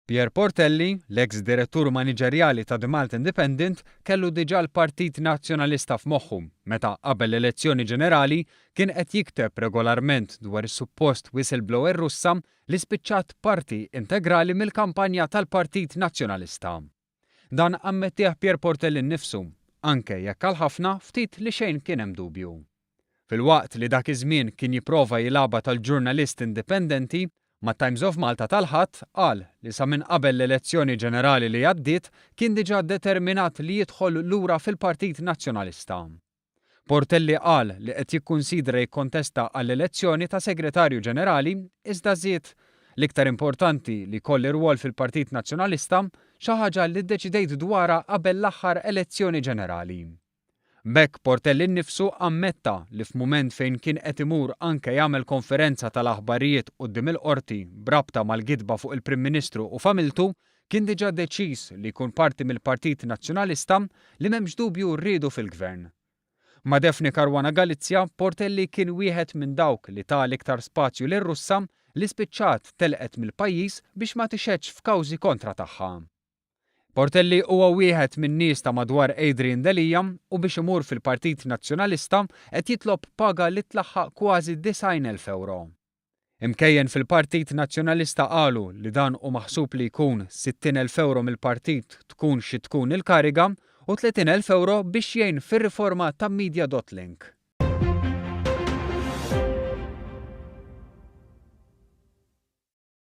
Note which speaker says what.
Speaker 1: Pierre Portelli, l-eks direttur maniġerjali ta' The Malta Independent, kellu diġà l-Partit Nazzjonalista f'moħħu meta qabel l-elezzjoni ġenerali kien qed jikteb regolarment dwar is-suppost whistleblower Russa li spiċċat parti integrali mill-kampanja tal-Partit Nazzjonalista. Dan ammettih Pierre Portelli nnifsu, anke jekk għal ħafna ftit li xejn kien hemm dubju. Filwaqt li dak iż-żmien kien jipprova jilgħabha tal-ġurnalist indipendenti, mat-Times of Malta tal-Ħadd qal li sa minn qabel l-elezzjoni ġenerali li għaddiet kien diġà determinat li jidħol lura fil-Partit Nazzjonalista. Portelli qal li qed jikkunsidra jikkontesta għall-elezzjoni ta' Segretarju Ġenerali iżda żied, L-iktar importanti li jkolli rwol fil-Partit Nazzjonalista, xi ħaġa li ddeċidejt dwarha qabel l-aħħar elezzjoni ġenerali. B'hekk Portelli nnifsu ammetta li f'mument fejn kien qed imur anke jagħmel konferenza tal-aħbarijiet quddiem il-Qorti b'rabta mal-gidba fuq il-Prim Ministru u familtu, kien diġà deċiż li jkun parti mill-Partit Nazzjonalista li m'hemmx dubju riedu fil-Gvern. Ma' Daphne Caruana Galizia, Portelli kien wieħed minn dawk li ta l-iktar spazju lir-Russa li spiċċat telqet mill-pajjiż biex ma tixhedx f'kawżi kontra tagħha. Portelli huwa wieħed min-nies ta' madwar Adrian Delia u biex imur fil-Partit Nazzjonalista qed jitlob paga li tlaħħaq kważi 90,000 ewro. Imkejjen fil-Partit Nazzjonalista qalu li dan hu maħsub li jkun 60,000 ewro mill-partit tkun xi tkun il-kariga u 30,000 ewro biex jgħin fir-riforma ta' Media dot Link.